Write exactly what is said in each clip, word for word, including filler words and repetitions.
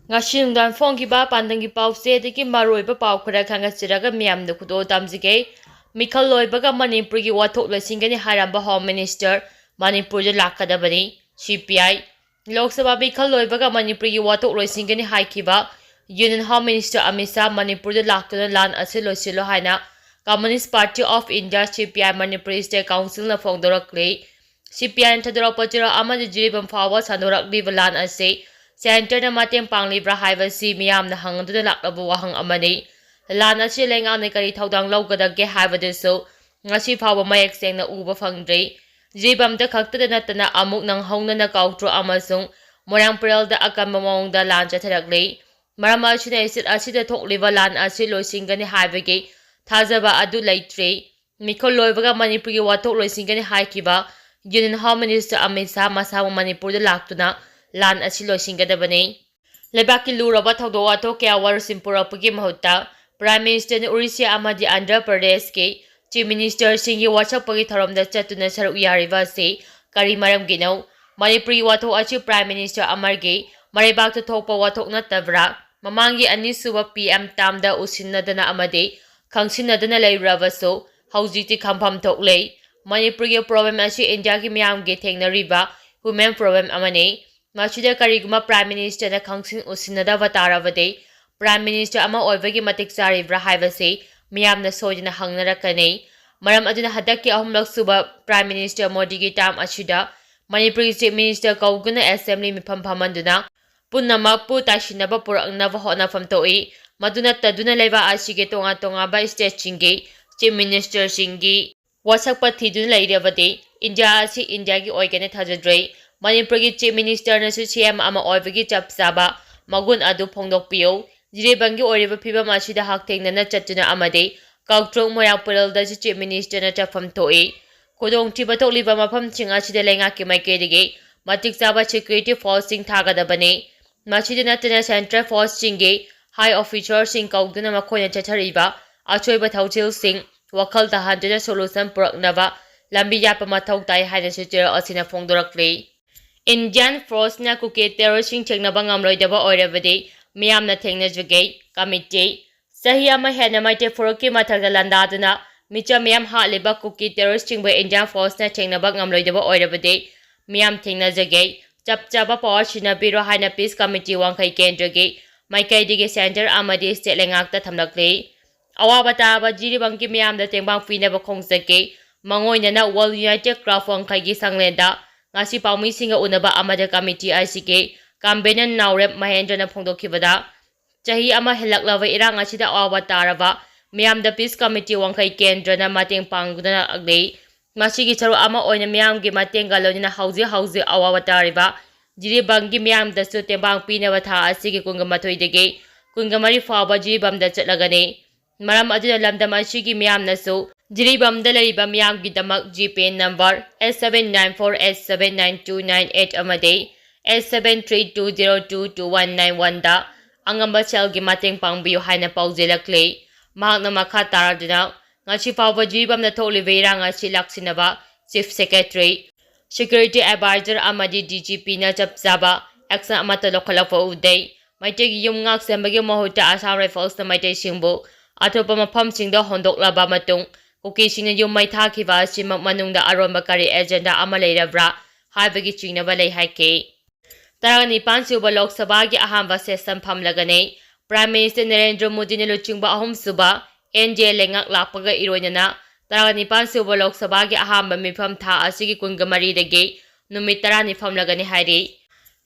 ꯉꯁꯤ ꯅꯨꯡꯗꯥꯡ ꯐꯣꯡꯈꯤꯕ ꯄꯥꯟꯗꯝꯒꯤ ꯄꯥꯎꯆꯦꯗꯒꯤ ꯃꯔꯨꯑꯣꯏꯕ ꯄꯥꯎ ꯈꯔ ꯈꯪꯒꯠꯆꯔꯒ ꯃꯤꯌꯥꯝꯗ ꯈꯨꯗꯣꯜ ꯇꯝꯖꯒꯦ꯫ ꯃꯤꯈꯜ ꯂꯣꯏꯕꯒ ꯃꯅꯤꯄꯨꯔꯒꯤ ꯋꯥꯊꯣꯛ ꯂꯣꯏꯁꯤꯟꯒꯅꯤ ꯍꯥꯏꯔꯝꯕ ꯍꯣꯝ ꯃꯤꯅꯤꯁꯇꯔ ꯃꯅꯤꯄꯨꯔꯗ ꯂꯥꯛꯀꯗꯕꯅꯤ꯫ ꯁꯤ ꯄꯤ ꯑꯥꯏ꯫ ꯂꯣꯛ ꯁꯚꯥ ꯃꯤꯈꯜ ꯂꯣꯏꯕꯒ ꯃꯅꯤꯄꯨꯔꯒꯤ ꯋꯥꯊꯣꯛ ꯂꯣꯏꯁꯤꯟꯒꯅꯤ ꯍꯥꯏꯈꯤꯕ union home minister Amit Shah ꯃꯅꯤꯄꯨꯔꯗ ꯂꯥꯛꯇꯨꯅ ꯂꯥꯟ ꯑꯁꯤ ꯂꯣꯏꯁꯤꯜꯂꯣ ꯍꯥꯏꯅ Communist Party of India, C P I, Manipuri state ꯀꯥꯎꯟꯁꯤꯜꯅ ꯐꯣꯡꯗꯣꯔꯛꯂꯤ꯫ ꯁꯤ ꯄꯤ ꯑꯥꯏꯅ ꯊꯥꯗꯣꯔꯛꯄ ꯆꯦꯔꯣꯜ ꯑꯃꯗꯤ ꯖꯤꯔꯤꯕꯥꯝ ꯐꯥꯎꯕ ꯁꯟꯗꯣꯔꯛꯂꯤꯕ ꯂꯥꯟ ꯑꯁꯤ ꯁꯦꯟꯇꯔꯅ ꯃꯇꯦꯡ ꯄꯥꯡꯂꯤꯕ꯭ꯔꯥ ꯍꯥꯏꯕꯁꯤ ꯃꯤꯌꯥꯝꯅ ꯍꯪꯗꯨꯅ ꯂꯥꯛꯂꯕ ꯋꯥꯍꯪ ꯑꯃꯅꯤ꯫ ꯂꯥꯟ ꯑꯁꯤ ꯂꯩꯉꯥꯛꯅ ꯀꯔꯤ ꯊꯧꯗꯥꯡ ꯂꯧꯒꯗꯒꯦ ꯍꯥꯏꯕꯗꯨꯁꯨ ꯉꯁꯤ ꯐꯥꯎꯕ ꯃꯌꯦꯛ ꯁꯦꯡꯅ ꯎꯕ ꯐꯪꯗ꯭ꯔꯤ꯫ ꯖꯤꯔꯤꯕꯥꯝꯗ ꯈꯛꯇꯗ ꯅꯠꯇꯅ ꯑꯃꯨꯛ ꯅꯧꯍꯧꯅꯅ ꯀꯥꯎꯇ꯭ꯔꯨꯛ ꯑꯃꯁꯨꯡ ꯃꯣꯏꯔꯥꯡ ꯄꯔꯦꯜꯗ ꯑꯀꯟꯕ ꯃꯑꯣꯡꯗ ꯂꯥꯟ ꯆꯠꯊꯔꯛꯂꯤ꯫ ꯃꯔꯝ ꯑꯁꯤꯅ ꯁ꯭ꯇꯦꯠ ꯑꯁꯤꯗ ꯊꯣꯛꯂꯤꯕ ꯂꯥꯟ ꯑꯁꯤ ꯂꯣꯏꯁꯤꯟꯒꯅꯤ ꯍꯥꯏꯕꯒꯤ ꯊꯥꯖꯕ ꯑꯗꯨ ꯂꯩꯇ꯭ꯔꯤ꯫ ꯃꯤꯈꯜ ꯂꯣꯏꯕꯒ ꯃꯅꯤꯄꯨꯔꯒꯤ ꯋꯥꯊꯣꯛ ꯂꯣꯏꯁꯤꯟꯒꯅꯤ ꯍꯥꯏꯈꯤꯕ union home minister Amit Shah ꯃꯁꯥꯃꯛ ꯃꯅꯤꯄꯨꯔꯗ ꯂꯥꯛꯇꯨꯅ ꯂꯥꯟ ꯑꯁꯤ ꯂꯣꯏꯁꯤꯟꯒꯗꯕꯅꯤ꯫ ꯂꯩꯕꯥꯛꯀꯤ ꯂꯨꯔꯕ ꯊꯧꯗꯣꯛ ꯋꯥꯊꯣꯛ ꯀꯌꯥ ꯋꯥꯔꯣꯏꯁꯤꯟ ꯄꯨꯔꯛꯄꯒꯤ ꯃꯍꯨꯠꯇ ꯄ꯭ꯔꯥꯏꯝ ꯃꯤꯅꯤꯁꯇꯔꯅ ꯎꯔꯤꯁ꯭ꯌꯥ ꯑꯃꯗꯤ ꯑꯟꯙ꯭ꯔ ꯄ꯭ꯔꯗꯦꯁꯀꯤ ꯆꯤꯐ ꯃꯤꯅꯤꯁꯇꯔꯁꯤꯡꯒꯤ ꯋꯥꯁꯛꯄꯒꯤ ꯊꯧꯔꯝꯗ ꯆꯠꯇꯨꯅ ꯁꯔꯨꯛ ꯌꯥꯔꯤꯕ ꯑꯁꯤ ꯀꯔꯤ ꯃꯔꯝꯒꯤꯅꯣ? ꯃꯅꯤꯄꯨꯔꯒꯤ ꯋꯥꯊꯣꯛ ꯑꯁꯤ ꯄ꯭ꯔꯥꯏꯝ ꯃꯤꯅꯤꯁꯇꯔ ꯑꯃꯔꯒꯤ ꯃꯔꯩꯕꯥꯛꯇ ꯊꯣꯛꯄ ꯋꯥꯊꯣꯛ ꯅꯠꯇꯕ꯭ꯔꯥ? ꯃꯃꯥꯡꯒꯤ ꯑꯅꯤꯁꯨꯕ ꯄꯤ ꯑꯦꯝ ꯇꯥꯝꯗ ꯎꯁꯤꯟꯅꯗꯅ ꯑꯃꯗꯤ ꯈꯪꯁꯤꯟꯅꯗꯨꯅ ꯂꯩꯔꯨꯔꯕꯁꯨ ꯍꯧꯖꯤꯛꯇꯤ ꯈꯪꯐꯝ ꯊꯣꯛꯂꯦ꯫ ꯃꯅꯤꯄꯨꯔꯒꯤ ꯄ꯭ꯔꯣꯕ꯭ꯂꯦꯝ ꯑꯁꯤ ꯏꯟꯗꯤꯌꯥꯒꯤ ꯃꯤꯌꯥꯝꯒꯤ ꯊꯦꯡꯅꯔꯤꯕ ꯍ꯭ꯌꯨꯃꯦꯟ ꯄ꯭ꯔꯣꯕ꯭ꯂꯦꯝ ꯑꯃꯅꯤ꯫ ꯃꯁꯤꯗ ꯀꯔꯤꯒꯨꯝꯕ ꯄ꯭ꯔꯥꯏꯝ ꯃꯤꯅꯤꯁꯇꯔꯅ ꯈꯪꯁꯤꯟ ꯎꯁꯤꯟꯅꯗꯕ ꯇꯥꯔꯕꯗꯤ ꯄ꯭ꯔꯥꯏꯝ ꯃꯤꯅꯤꯁꯇꯔ ꯑꯃ ꯑꯣꯏꯕꯒꯤ ꯃꯇꯤꯛ ꯆꯥꯔꯤꯕ꯭ꯔꯥ ꯍꯥꯏꯕꯁꯤ ꯃꯤꯌꯥꯝꯅ ꯁꯣꯏꯗꯅ ꯍꯪꯅꯔꯛꯀꯅꯤ꯫ ꯃꯔꯝ ꯑꯗꯨꯅ ꯍꯟꯗꯛꯀꯤ ꯑꯍꯨꯝꯂꯛ ꯁꯨꯕ ꯄ꯭ꯔꯥꯏꯝ ꯃꯤꯅꯤꯁꯇꯔ ꯃꯣꯗꯤꯒꯤ ꯇꯥꯔꯝ ꯑꯁꯤꯗ ꯃꯅꯤꯄꯨꯔꯒꯤ ꯆꯤꯐ ꯃꯤꯅꯤꯁꯇꯔ ꯀꯧꯗꯨꯅ ꯑꯦꯁꯦꯝꯕ꯭ꯂꯤ ꯃꯤꯐꯝ ꯐꯝꯍꯟꯗꯨꯅ ꯄꯨꯝꯅꯃꯛꯄꯨ ꯇꯥꯏꯁꯤꯟꯅꯕ ꯄꯨꯔꯛꯅꯕ ꯍꯣꯠꯅꯐꯝ ꯊꯣꯛꯏ꯫ ꯃꯗꯨ ꯅꯠꯇꯗꯨꯅ ꯂꯩꯕꯥꯛ ꯑꯁꯤꯒꯤ ꯇꯣꯉꯥꯟ ꯇꯣꯉꯥꯟꯕ ꯁ꯭ꯇꯦꯠꯁꯤꯡꯒꯤ ꯆꯤꯐ ꯃꯤꯅꯤꯁꯇꯔꯁꯤꯡꯒꯤ ꯋꯥꯁꯛꯄ ꯊꯤꯗꯨꯅ ꯂꯩꯔꯕꯗꯤ ꯏꯟꯗꯤꯌꯥ ꯑꯁꯤ ꯏꯟꯗꯤꯌꯥꯒꯤ ꯑꯣꯏꯒꯅꯤ ꯊꯥꯖꯗ꯭ꯔꯦ꯫ ꯃꯅꯤꯄꯨꯔꯒꯤ ꯆꯤꯐ ꯃꯤꯅꯤꯁꯇꯔꯅꯁꯨ ꯁꯤ ꯑꯦꯝ ꯑꯃ ꯑꯣꯏꯕꯒꯤ ꯆꯞ ꯆꯥꯕ ꯃꯒꯨꯟ ꯑꯗꯨ ꯐꯣꯡꯗꯣꯛꯄꯤꯌꯨ꯫ ꯖꯤꯔꯤꯕꯥꯝꯒꯤ ꯑꯣꯏꯔꯤꯕ ꯐꯤꯕꯝ ꯑꯁꯤꯗ ꯍꯛꯊꯦꯡꯅꯅ ꯆꯠꯇꯨꯅ ꯑꯃꯗꯤ ꯀꯥꯎꯇ꯭ꯔꯨꯛ ꯃꯣꯏꯔꯥꯡ ꯄꯔꯦꯜꯗꯁꯨ ꯆꯤꯐ ꯃꯤꯅꯤꯁꯇꯔꯅ ꯆꯠꯐꯝ ꯊꯣꯛꯏ꯫ ꯈꯨꯗꯣꯡꯊꯤꯕ ꯊꯣꯛꯂꯤꯕ ꯃꯐꯝꯁꯤꯡ ꯑꯁꯤꯗ ꯂꯩꯉꯥꯛꯀꯤ ꯃꯥꯏꯀꯩꯗꯒꯤ ꯃꯇꯤꯛ ꯆꯥꯕ ꯁꯦꯀ꯭ꯌꯨꯔꯤꯇꯤ ꯐꯣꯔꯁꯁꯤꯡ ꯊꯥꯒꯗꯕꯅꯤ꯫ ꯃꯁꯤꯗ ꯅꯠꯇꯅ ꯁꯦꯟꯇ꯭ꯔꯦꯜ ꯐꯣꯔꯁꯁꯤꯡꯒꯤ ꯍꯥꯏ ꯑꯣꯐꯤꯁꯔꯁꯤꯡ ꯀꯧꯗꯨꯅ ꯃꯈꯣꯏꯅ ꯆꯠꯊꯔꯤꯕ ꯑꯁꯣꯏꯕ ꯊꯧꯁꯤꯜꯁꯤꯡ ꯋꯥꯈꯜ ꯇꯥꯍꯟꯗꯨꯅ ꯁꯣꯂꯨꯁꯟ ꯄꯨꯔꯛꯅꯕ ꯂꯝꯕꯤ ꯌꯥꯠꯄ ꯃꯊꯧ ꯇꯥꯏ ꯍꯥꯏꯅꯁꯨ ꯆꯦꯔꯣꯜ ꯑꯁꯤꯅ ꯐꯣꯡꯗꯣꯔꯛꯂꯤ꯫ Indian forceꯅ ꯀꯨꯀꯤ terroristꯁꯤꯡ ꯊꯦꯡꯅꯕ ꯉꯝꯂꯣꯏꯗꯕ ꯑꯣꯏꯔꯕꯗꯤ ꯃꯤꯌꯥꯝꯅ ꯊꯦꯡꯅꯖꯒꯦ꯫ Committee꯫ ꯆꯍꯤ ꯑꯃ ꯍꯦꯟꯅ ꯃꯩꯇꯩ ꯐꯨꯔꯨꯞꯀꯤ ꯃꯊꯛꯇ ꯂꯥꯟꯗꯥꯗꯨꯅ ꯃꯤꯆꯝ ꯃꯤꯌꯥꯝ ꯍꯥꯠꯂꯤꯕ ꯀꯨꯀꯤ terroristꯁꯤꯡꯕꯨ Indian forceꯅ ꯊꯦꯡꯅꯕ ꯉꯝꯂꯣꯏꯗꯕ ꯑꯣꯏꯔꯕꯗꯤ ꯃꯤꯌꯥꯝ ꯊꯦꯡꯅꯖꯒꯦ꯫ ꯆꯞ ꯆꯥꯕ power ꯁꯤꯟꯅꯕꯤꯔꯣ ꯍꯥꯏꯅ Peace Committee ꯋꯥꯡꯈꯩ ꯀꯦꯟꯗ꯭ꯔꯒꯤ ꯃꯥꯏꯀꯩꯗꯒꯤ centre ꯑꯃꯗꯤ state ꯂꯩꯉꯥꯛꯇ ꯊꯝꯂꯛꯂꯤ꯫ ꯑꯋꯥꯕ ꯇꯥꯔꯕ ꯖꯤꯔꯤꯕꯥꯝꯒꯤ ꯃꯤꯌꯥꯝꯗ ꯇꯦꯡꯕꯥꯡ ꯄꯤꯅꯕ ꯈꯣꯡꯆꯠꯀꯤ ꯃꯥꯡꯑꯣꯏꯅꯅ World United Club ꯋꯥꯡꯈꯩꯒꯤ ꯁꯪꯂꯦꯟꯗ ꯉꯁꯤ ꯄꯥꯎꯃꯤꯁꯤꯡꯒ ꯎꯅꯕ ꯑꯃꯗ committee ꯑꯁꯤꯒꯤ convener ꯅꯥꯎꯔꯦꯝ ꯃꯍꯦꯟꯗ꯭ꯔꯅ ꯐꯣꯡꯗꯣꯛꯈꯤꯕꯗ, ꯆꯍꯤ ꯑꯃ ꯍꯦꯜꯂꯛꯂꯕ ꯏꯔꯥꯡ ꯑꯁꯤꯗ ꯑꯋꯥꯕ ꯇꯥꯔꯕ ꯃꯤꯌꯥꯝꯗ Peace Committee ꯋꯥꯡꯈꯩ ꯀꯦꯟꯗ꯭ꯔꯅ ꯃꯇꯦꯡ ꯄꯥꯡꯗꯨꯅ ꯂꯥꯛꯂꯤ꯫ ꯃꯁꯤꯒꯤ ꯁꯔꯨꯛ ꯑꯃ ꯑꯣꯏꯅ ꯃꯤꯌꯥꯝꯒꯤ ꯃꯇꯦꯡꯒ ꯂꯣꯏꯅꯅ ꯍꯧꯖꯤꯛ ꯍꯧꯖꯤꯛ ꯑꯋꯥꯕ ꯇꯥꯔꯤꯕ ꯖꯤꯔꯤꯕꯥꯝꯒꯤ ꯃꯤꯌꯥꯝꯗꯁꯨ ꯇꯦꯡꯕꯥꯡ ꯄꯤꯅꯕ ꯊꯥ ꯑꯁꯤꯒꯤ ꯀꯨꯟꯒ ꯃꯥꯊꯣꯏꯗꯒꯤ ꯀꯨꯟꯒ ꯃꯔꯤ ꯐꯥꯎꯕ ꯖꯤꯔꯤꯕꯥꯝꯗ ꯆꯠꯂꯒꯅꯤ꯫ ꯃꯔꯝ ꯑꯗꯨꯅ ꯂꯝꯗꯝ ꯑꯁꯤꯒꯤ ꯃꯤꯌꯥꯝꯅꯁꯨ ꯖꯤꯔꯤꯕꯥꯝꯗ ꯂꯩꯔꯤꯕ ꯃꯤꯌꯥꯝꯒꯤꯗꯃꯛ GPay number eight seven nine four eight seven nine two nine eight ꯑꯃꯗꯤ eight seven three two zero two two one nine one ꯗ ꯑꯉꯝꯕ ꯁꯦꯜꯒꯤ ꯃꯇꯦꯡ ꯄꯥꯡꯕꯤꯌꯨ ꯍꯥꯏꯅ ꯄꯥꯎꯖꯦꯜꯂꯛꯂꯤ꯫ ꯃꯍꯥꯛꯅ ꯃꯈꯥ ꯇꯥꯔꯗꯨꯅ, ꯉꯁꯤ ꯐꯥꯎꯕ ꯖꯤꯔꯤꯕꯥꯝꯗ ꯊꯣꯛꯂꯤꯕ ꯏꯔꯥꯡ ꯑꯁꯤ ꯂꯥꯛꯁꯤꯟꯅꯕ Chief Secretary, Security Advisor ꯑꯃꯗꯤ DGPꯅ ꯆꯞ ꯆꯥꯕ action ꯑꯃꯠꯇ ꯂꯧꯈꯠꯂꯛꯄ ꯎꯗꯦ꯫ ꯃꯩꯇꯩꯒꯤ ꯌꯨꯝ ꯉꯥꯛ ꯁꯦꯝꯕꯒꯤ ꯃꯍꯨꯠꯇ Assam Riflesꯅ ꯃꯩꯇꯩꯁꯤꯡꯕꯨ ꯑꯇꯣꯞꯄ ꯃꯐꯝꯁꯤꯡꯗ ꯍꯣꯟꯗꯣꯛꯂꯕ ꯃꯇꯨꯡ, ꯀꯨꯀꯤꯁꯤꯡꯅ ꯌꯨꯝ ꯃꯩ ꯊꯥꯈꯤꯕ ꯑꯁꯤꯃꯛ ꯃꯅꯨꯡꯗ ꯑꯔꯣꯟꯕ ꯀꯔꯤ agenda ꯑꯃ ꯂꯩꯔꯕ꯭ꯔꯥ ꯍꯥꯏꯕꯒꯤ ꯆꯤꯡꯅꯕ ꯂꯩ ꯍꯥꯏꯈꯤ꯫ ꯇꯔꯥꯅꯤꯄꯥꯟ ꯁꯨꯕ ꯂꯣꯛ ꯁꯚꯥꯒꯤ ꯑꯍꯥꯟꯕ session ꯐꯝꯂꯒꯅꯤ꯫ Prime Minister ꯅꯔꯦꯟꯗ꯭ꯔ ꯃꯣꯗꯤꯅ ꯂꯨꯆꯤꯡꯕ ꯑꯍꯨꯝꯁꯨꯕ NDA ꯂꯩꯉꯥꯛ ꯂꯥꯛꯄꯒ ꯏꯔꯣꯏꯅꯅ ꯇꯔꯥꯅꯤꯄꯥꯟ ꯁꯨꯕ ꯂꯣꯛ ꯁꯚꯥꯒꯤ ꯑꯍꯥꯟꯕ ꯃꯤꯐꯝ ꯊꯥ ꯑꯁꯤꯒꯤ ꯀꯨꯟꯒ ꯃꯔꯤꯗꯒꯤ ꯅꯨꯃꯤꯠ ꯇꯔꯥꯅꯤ ꯐꯝꯂꯒꯅꯤ ꯍꯥꯏꯔꯤ꯫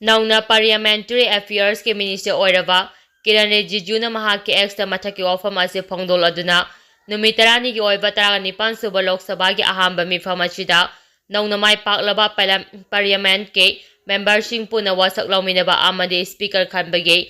ꯅꯧꯅ Parliamentary Affairsꯀꯤ Minister ꯑꯣꯏꯔꯕ ꯀꯤꯔꯟ ꯔꯤꯖꯤꯖꯨꯅ ꯃꯍꯥꯛꯀꯤ Xꯇ ꯃꯊꯛꯀꯤ ꯋꯥꯐꯝ ꯑꯁꯤ ꯐꯣꯡꯗꯣꯛꯂꯗꯨꯅ, ꯅꯨꯃꯤꯠ ꯇꯔꯥꯅꯤꯒꯤ ꯑꯣꯏꯕ ꯇꯔꯥꯅꯤꯄꯥꯟ ꯁꯨꯕ ꯂꯣꯛ ꯁꯚꯥꯒꯤ ꯑꯍꯥꯟꯕ ꯃꯤꯐꯝ ꯑꯁꯤꯗ ꯅꯧꯅ ꯃꯥꯏ ꯄꯥꯛꯂꯕ ꯄꯥꯔꯂ-, Parliamentꯀꯤ memberꯁꯤꯡ ꯄꯨꯟꯅ ꯋꯥꯁꯛ ꯂꯧꯃꯤꯟꯅꯕ ꯑꯃꯗꯤ Speaker ꯈꯟꯕꯒꯤ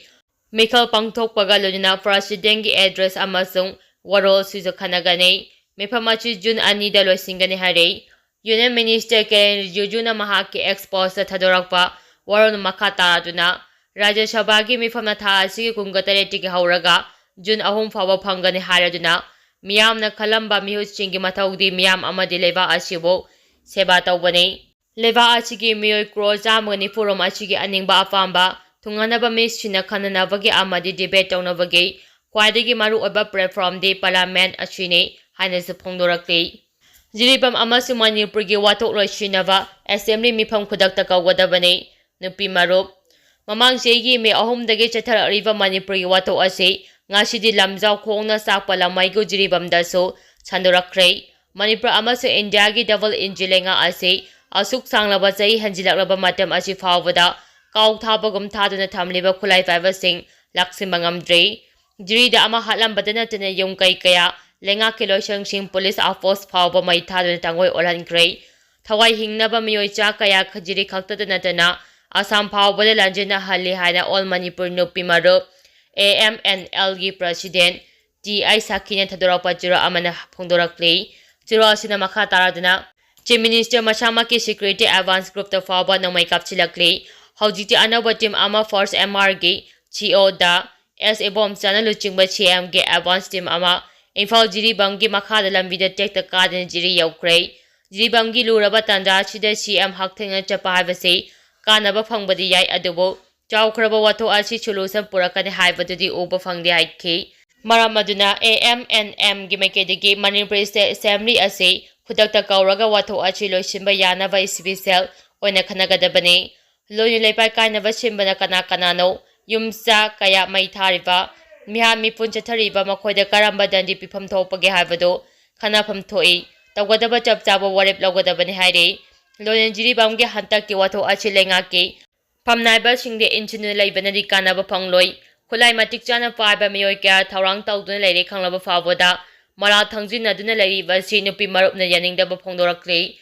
ꯃꯤꯈꯜ ꯄꯥꯡꯊꯣꯛꯄꯒ ꯂꯣꯏꯅꯅ Presidentꯀꯤ address ꯑꯃꯁꯨꯡ ꯋꯥꯔꯣꯜ ꯁꯤꯁꯨ ꯈꯟꯅꯒꯅꯤ꯫ ꯃꯤꯐꯝ ꯑꯁꯤ June ꯑꯅꯤꯗ ꯂꯣꯏꯁꯤꯟꯒꯅꯤ ꯍꯥꯏꯔꯤ꯫ Union Minister ꯀꯤꯔꯦꯟ ꯔꯤꯖꯤꯖꯨꯅ ꯃꯍꯥꯛꯀꯤ X postꯇ ꯊꯥꯗꯣꯔꯛꯄ ꯋꯥꯔꯣꯜ ꯃꯈꯥ ꯇꯥꯗꯨꯅ, ꯔꯥꯖ꯭ꯌ ꯁꯚꯥꯒꯤ ꯃꯤꯐꯝꯅ ꯊꯥ ꯑꯁꯤꯒꯤ ꯀꯨꯟꯒ ꯇꯔꯦꯠꯇꯒꯤ ꯍꯧꯔꯒ June ꯑꯍꯨꯝ ꯐꯥꯎꯕ ꯐꯪꯒꯅꯤ ꯍꯥꯏꯔꯗꯨꯅ, ꯃꯤꯌꯥꯝꯅ ꯈꯜꯂꯝꯕ ꯃꯤꯍꯨꯠꯁꯤꯡꯒꯤ ꯃꯊꯧꯗꯤ ꯃꯤꯌꯥꯝ ꯑꯃꯗꯤ ꯂꯩꯕꯥꯛ ꯑꯁꯤꯕꯨ ꯁꯦꯕꯥ ꯇꯧꯕꯅꯤ꯫ ꯂꯩꯕꯥꯛ ꯑꯁꯤꯒꯤ ꯃꯤꯑꯣꯏ ꯀ꯭ꯔꯣꯔ ꯆꯥꯝꯃꯒ ꯅꯤꯐꯨ ꯔꯣꯝ ꯑꯁꯤꯒꯤ ꯑꯅꯤꯡꯕ ꯑꯄꯥꯝꯕ ꯊꯨꯡꯍꯟꯅꯕ ꯃꯤꯁꯤꯡꯅ ꯈꯟꯅꯅꯕꯒꯤ ꯑꯃꯗꯤ debate ꯇꯧꯅꯕꯒꯤ ꯈ꯭ꯋꯥꯏꯗꯒꯤ ꯃꯔꯨꯑꯣꯏꯕ platform ꯗꯤ parliament ꯑꯁꯤꯅꯤ ꯍꯥꯏꯅꯁꯨ ꯐꯣꯡꯗꯣꯔꯛꯂꯤ꯫ ꯖꯤꯔꯤꯕꯥꯝ ꯑꯃꯁꯨꯡ ꯃꯅꯤꯄꯨꯔꯒꯤ ꯋꯥꯊꯣꯛ ꯂꯣꯏꯁꯤꯟꯅꯕ assembly ꯃꯤꯐꯝ ꯈꯨꯗꯛꯇ ꯀꯧꯒꯗꯕꯅꯤ꯫ ꯅꯨꯄꯤ ꯃꯔꯨꯞ꯫ ꯃꯃꯥꯡ ꯆꯍꯤꯒꯤ ꯃꯦ ꯑꯍꯨꯝꯗꯒꯤ ꯆꯠꯊꯔꯛꯂꯤꯕ ꯃꯅꯤꯄꯨꯔꯒꯤ ꯋꯥꯊꯣꯛ ꯑꯁꯤ ꯉꯁꯤꯗꯤ ꯂꯝꯖꯥꯎ ꯈꯣꯡꯅ ꯆꯥꯛꯄ ꯂꯃꯥꯏꯒꯨ ꯖꯤꯔꯤꯕꯥꯝꯗꯁꯨ ꯁꯟꯗꯣꯔꯛꯈ꯭ꯔꯦ꯫ ꯃꯅꯤꯄꯨꯔ ꯑꯃꯁꯨꯡ ꯏꯟꯗꯤꯌꯥꯒꯤ double engine ꯂꯩꯉꯥꯛ ꯑꯁꯤ ꯑꯁꯨꯛ ꯁꯥꯡꯂꯕ ꯆꯍꯤ ꯍꯦꯟꯖꯤꯜꯂꯛꯂꯕ ꯃꯇꯝ ꯑꯁꯤ ꯐꯥꯎꯕꯗ ꯀꯥꯎ ꯊꯥꯕꯒꯨꯝ ꯊꯥꯗꯨꯅ ꯊꯝꯂꯤꯕ ꯈꯨꯠꯂꯥꯏ ꯄꯥꯏꯕꯁꯤꯡ ꯂꯥꯛꯁꯤꯟꯕ ꯉꯝꯗ꯭ꯔꯤ꯫ ꯖꯤꯔꯤꯗ ꯑꯃ ꯍꯥꯠꯂꯝꯕꯗ ꯅꯠꯇꯅ ꯌꯨꯝ ꯀꯩ ꯀꯌꯥ ꯂꯩꯉꯥꯛꯀꯤ ꯂꯣꯏꯁꯪꯁꯤꯡ, police outpost ꯐꯥꯎꯕ ꯃꯩ ꯊꯥꯗꯨꯅ ꯇꯥꯡꯒꯣꯏ ꯑꯣꯜꯍꯟꯈ꯭ꯔꯦ꯫ ꯊꯋꯥꯏ ꯍꯤꯡꯅꯕ ꯃꯤꯑꯣꯏ ꯆꯥ ꯀꯌꯥ ꯖꯤꯔꯤ ꯈꯛꯇꯗ ꯅꯠꯇꯅ ꯑꯁꯥꯝ ꯐꯥꯎꯕꯗ ꯂꯥꯟꯖꯦꯟꯅꯍꯜꯂꯤ ꯍꯥꯏꯅ All Manipur ꯅꯨꯄꯤ ꯃꯔꯨꯞ, A M N L ꯒꯤ president ꯇꯤ ꯑꯥꯏ ꯁꯥꯈꯤꯅ ꯊꯥꯗꯣꯔꯛꯄ ꯆꯦꯔꯣꯜ ꯑꯃꯅ ꯐꯣꯡꯗꯣꯔꯛꯂꯤ꯫ ꯆꯦꯔꯣꯜ ꯑꯁꯤꯅ ꯃꯈꯥ ꯇꯥꯔꯗꯨꯅ, Chief Minister ꯃꯁꯥꯃꯛꯀꯤ security advance group ꯇ ꯐꯥꯎꯕ ꯅꯣꯡꯃꯩ ꯀꯥꯞꯁꯤꯜꯂꯛꯂꯤ꯫ ꯍꯧꯖꯤꯛꯇꯤ ꯑꯅꯧꯕ team ꯑꯃ Force M R ꯒꯤ C O ꯗ ꯑꯦꯁ ꯏꯕꯣꯝꯆꯥꯅ ꯂꯨꯆꯤꯡꯕ C M ꯒꯤ advance team ꯑꯃ ꯏꯝꯐꯥꯜ ꯖꯤꯔꯤꯕꯥꯝꯒꯤ ꯃꯈꯥꯗ ꯂꯝꯕꯤꯗ ꯇꯦꯛꯇ ꯀꯥꯗꯅ ꯖꯤꯔꯤ ꯌꯧꯈ꯭ꯔꯦ꯫ ꯖꯤꯔꯤꯕꯥꯝꯒꯤ ꯂꯨꯔꯕ ꯇꯥꯟꯖꯥ ꯑꯁꯤꯗ C M ꯍꯛꯊꯦꯡꯅ ꯆꯠꯄ ꯍꯥꯏꯕꯁꯤ ꯀꯥꯟꯅꯕ ꯐꯪꯕꯗꯤ ꯌꯥꯏ, ꯑꯗꯨꯕꯨ ꯆꯥꯎꯈ꯭ꯔꯕ ꯋꯥꯊꯣꯛ ꯑꯁꯤ solution ꯄꯨꯔꯛꯀꯅꯤ ꯍꯥꯏꯕꯗꯨꯗꯤ ꯎꯕ ꯐꯪꯗꯦ ꯍꯥꯏꯈꯤ꯫ ꯃꯔꯝ ꯑꯗꯨꯅ A M N M ꯒꯤ ꯃꯥꯏꯀꯩꯗꯒꯤ Manipur State Assembly ꯑꯁꯤ ꯈꯨꯗꯛꯇ ꯀꯧꯔꯒ ꯋꯥꯊꯣꯛ ꯑꯁꯤ ꯂꯣꯏꯁꯤꯟꯕ ꯌꯥꯅꯕ special ꯑꯣꯏꯅ ꯈꯟꯅꯒꯗꯕꯅꯤ꯫ ꯂꯣꯏꯅ ꯂꯩꯄꯥꯛ ꯀꯥꯏꯅꯕ ꯁꯤꯟꯕꯅ ꯀꯅꯥ ꯀꯅꯥꯅꯣ? ꯌꯨꯝ ꯆꯥ ꯀꯌꯥ ꯃꯩ ꯊꯥꯔꯤꯕ? ꯃꯤꯍꯥꯠ ꯃꯤꯄꯨꯟ ꯆꯠꯊꯔꯤꯕ ꯃꯈꯣꯏꯗ ꯀꯔꯝꯕ ꯗꯟꯗꯤ ꯄꯤꯐꯝ ꯊꯣꯛꯄꯒꯦ ꯍꯥꯏꯕꯗꯨ ꯈꯟꯅꯐꯝ ꯊꯣꯛꯏ꯫ ꯇꯧꯒꯗꯕ ꯆꯞ ꯆꯥꯕ ꯋꯥꯔꯦꯞ ꯂꯧꯒꯗꯕꯅꯤ ꯍꯥꯏꯔꯤ꯫ ꯂꯣꯏꯅ ꯖꯤꯔꯤꯕꯥꯝꯒꯤ ꯍꯟꯗꯛꯀꯤ ꯋꯥꯊꯣꯛ ꯑꯁꯤ ꯂꯩꯉꯥꯛꯀꯤ ꯐꯝꯅꯥꯏꯕꯁꯤꯡꯗ ꯏꯟꯁꯤꯟꯗꯨꯅ ꯂꯩꯕꯅꯗꯤ ꯀꯥꯟꯅꯕ ꯐꯪꯂꯣꯏ꯫ ꯈꯨꯠꯂꯥꯏ ꯃꯇꯤꯛ ꯆꯥꯅ ꯄꯥꯏꯕ ꯃꯤꯑꯣꯏ ꯀꯌꯥ ꯊꯧꯔꯥꯡ ꯇꯧꯗꯨꯅ ꯂꯩꯔꯦ ꯈꯪꯂꯕ ꯐꯥꯎꯕꯗ ꯃꯔꯥꯜ ꯊꯪꯖꯤꯟꯅꯗꯨꯅ ꯂꯩꯔꯤꯕ ꯑꯁꯤ ꯅꯨꯄꯤ ꯃꯔꯨꯞꯅ ꯌꯥꯅꯤꯡꯗꯕ ꯐꯣꯡꯗꯣꯔꯛꯂꯤ꯫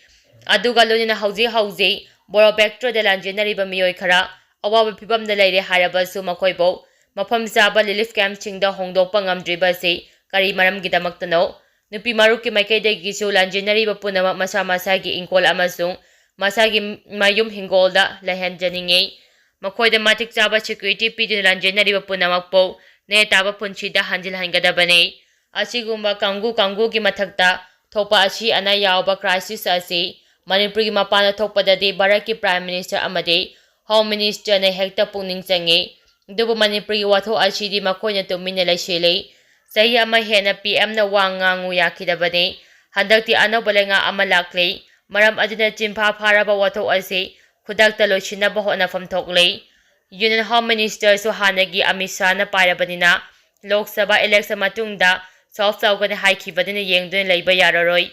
ꯑꯗꯨꯒ ꯂꯣꯏꯅꯅ ꯍꯧꯖꯤꯛ ꯍꯧꯖꯤꯛ ꯕꯣꯔꯣꯕꯦꯛꯇ꯭ꯔꯗ ꯂꯥꯟꯖꯦꯟꯅꯔꯤꯕ ꯃꯤꯑꯣꯏ ꯈꯔ ꯑꯋꯥꯕ ꯐꯤꯚꯝꯗ ꯂꯩꯔꯦ ꯍꯥꯏꯔꯕꯁꯨ ꯃꯈꯣꯏꯕꯨ ꯃꯐꯝ ꯆꯥꯕ relief camp ꯁꯤꯡꯗ ꯍꯣꯡꯗꯣꯛꯄ ꯉꯝꯗ꯭ꯔꯤꯕ ꯑꯁꯤ ꯀꯔꯤ ꯃꯔꯝꯒꯤꯗꯃꯛꯇꯅꯣ? ꯅꯨꯄꯤ ꯃꯔꯨꯞꯀꯤ ꯃꯥꯏꯀꯩꯗꯒꯤꯁꯨ ꯂꯥꯟꯖꯦꯟꯅꯔꯤꯕ ꯄꯨꯝꯅꯃꯛ ꯃꯁꯥ ꯃꯁꯥꯒꯤ ꯏꯪꯈꯣꯜ ꯑꯃꯁꯨꯡ ꯃꯁꯥꯒꯤ ꯃꯌꯨꯝ ꯍꯤꯡꯒꯣꯜꯗ ꯂꯩꯍꯟꯖꯅꯤꯡꯏ꯫ ꯃꯈꯣꯏꯗ ꯃꯇꯤꯛ ꯆꯥꯕ security ꯄꯤꯗꯨꯅ ꯂꯥꯟꯖꯦꯟꯅꯔꯤꯕ ꯄꯨꯝꯅꯃꯛꯄꯨ ꯅꯦ ꯇꯥꯕ ꯄꯨꯟꯁꯤꯗ ꯍꯟꯖꯤꯜꯍꯟꯒꯗꯕꯅꯤ꯫ ꯑꯁꯤꯒꯨꯝꯕ ꯀꯥꯡꯕꯨ ꯀꯥꯡꯕꯨꯒꯤ ꯃꯊꯛꯇ ꯊꯣꯛꯄ ꯑꯁꯤ ꯑꯅꯥ ꯌꯥꯎꯕ crisis ꯑꯁꯤ ꯃꯅꯤꯄꯨꯔꯒꯤ ꯃꯄꯥꯟꯗ ꯊꯣꯛꯄꯗꯗꯤ ꯚꯥꯔꯠꯀꯤ Prime Minister ꯑꯃꯗꯤ Home Ministerꯅ ꯍꯦꯛꯇ ꯄꯨꯛꯅꯤꯡ ꯆꯪꯏ꯫ ꯑꯗꯨꯕꯨ ꯃꯅꯤꯄꯨꯔꯒꯤ ꯋꯥꯊꯣꯛ ꯑꯁꯤꯗꯤ ꯃꯈꯣꯏꯅ ꯇꯨꯃꯤꯟꯅ ꯂꯩꯁꯤꯜꯂꯤ꯫ ꯆꯍꯤ ꯑꯃ ꯍꯦꯟꯅ ꯄꯤ ꯑꯦꯝꯅ ꯋꯥ ꯉꯥꯡꯉꯨ ꯌꯥꯈꯤꯗꯕꯅꯤ꯫ ꯍꯟꯗꯛꯇꯤ ꯑꯅꯧꯕ ꯂꯩꯉꯥꯛ ꯑꯃ ꯂꯥꯛꯂꯤ꯫ ꯃꯔꯝ ꯑꯗꯨꯅ ꯆꯤꯟꯐꯥ ꯐꯥꯔꯕ ꯋꯥꯊꯣꯛ ꯑꯁꯤ ꯈꯨꯗꯛꯇ ꯂꯣꯏꯁꯤꯟꯅꯕ ꯍꯣꯠꯅꯐꯝ ꯊꯣꯛꯂꯤ꯫ Union Home Ministerꯁꯨ ꯍꯥꯟꯅꯒꯤ ꯑꯃꯤꯠ ꯁꯥꯍꯅ ꯄꯥꯏꯔꯕꯅꯤꯅ ꯂꯣꯛ ꯁꯚꯥ election ꯃꯇꯨꯡꯗ solve ꯇꯧꯒꯅꯤ ꯍꯥꯏꯈꯤꯕꯅꯤꯅ ꯌꯦꯡꯗꯨꯅ ꯂꯩꯕ ꯌꯥꯔꯔꯣꯏ꯫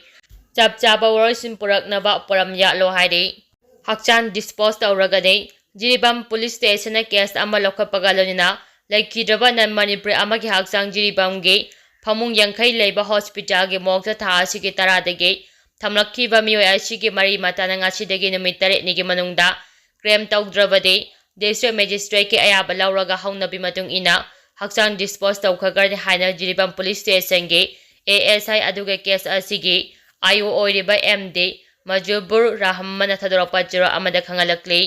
ꯆꯞ ꯆꯥꯕ ꯋꯥꯔꯣꯏꯁꯤꯟ ꯄꯨꯔꯛꯅꯕ ꯄꯣꯔꯝ ꯌꯥꯠꯂꯣ ꯍꯥꯏꯔꯤ꯫ ꯍꯛꯆꯥꯡ dispose ꯇꯧꯔꯒꯅꯤ꯫ ꯖꯤꯔꯤꯕꯥꯝ police stationꯅ case ꯑꯃ ꯂꯧꯈꯠꯄꯒ ꯂꯣꯏꯅꯅ ꯂꯩꯈꯤꯗ꯭ꯔꯕ non Manipuri ꯑꯃꯒꯤ ꯍꯛꯆꯥꯡ ꯖꯤꯔꯤꯕꯥꯝꯒꯤ ꯐꯃꯨꯡ ꯌꯥꯡꯈꯩ ꯂꯩꯕ hospitalꯒꯤ morgueꯇ ꯊꯥ ꯑꯁꯤꯒꯤ ꯇꯔꯥꯗꯒꯤ ꯊꯝꯂꯛꯈꯤꯕ ꯃꯤꯑꯣꯏ ꯑꯁꯤꯒꯤ ꯃꯔꯤ ꯃꯇꯥꯅ ꯉꯁꯤꯗꯒꯤ ꯅꯨꯃꯤꯠ ꯇꯔꯦꯠꯅꯤꯒꯤ ꯃꯅꯨꯡꯗ claim ꯇꯧꯗ꯭ꯔꯕꯗꯤ district magistrateꯀꯤ ꯑꯌꯥꯕ ꯂꯧꯔꯒ ꯍꯧꯅꯕꯤ ꯃꯇꯨꯡ ꯏꯟꯅ ꯍꯛꯆꯥꯡ dispose ꯇꯧꯈ꯭ꯔꯒꯅꯤ ꯍꯥꯏꯅ Jiribam police stationꯒꯤ A S I ꯑꯗꯨꯒ case ꯑꯁꯤꯒꯤ I O ꯑꯣꯏꯔꯤꯕ M D ꯃꯖꯨꯕꯨꯔ ꯔꯍꯃꯟꯅ ꯊꯥꯗꯣꯔꯛꯄ ꯆꯦꯔꯣꯜ ꯑꯃꯗ ꯈꯪꯍꯜꯂꯛꯂꯤ꯫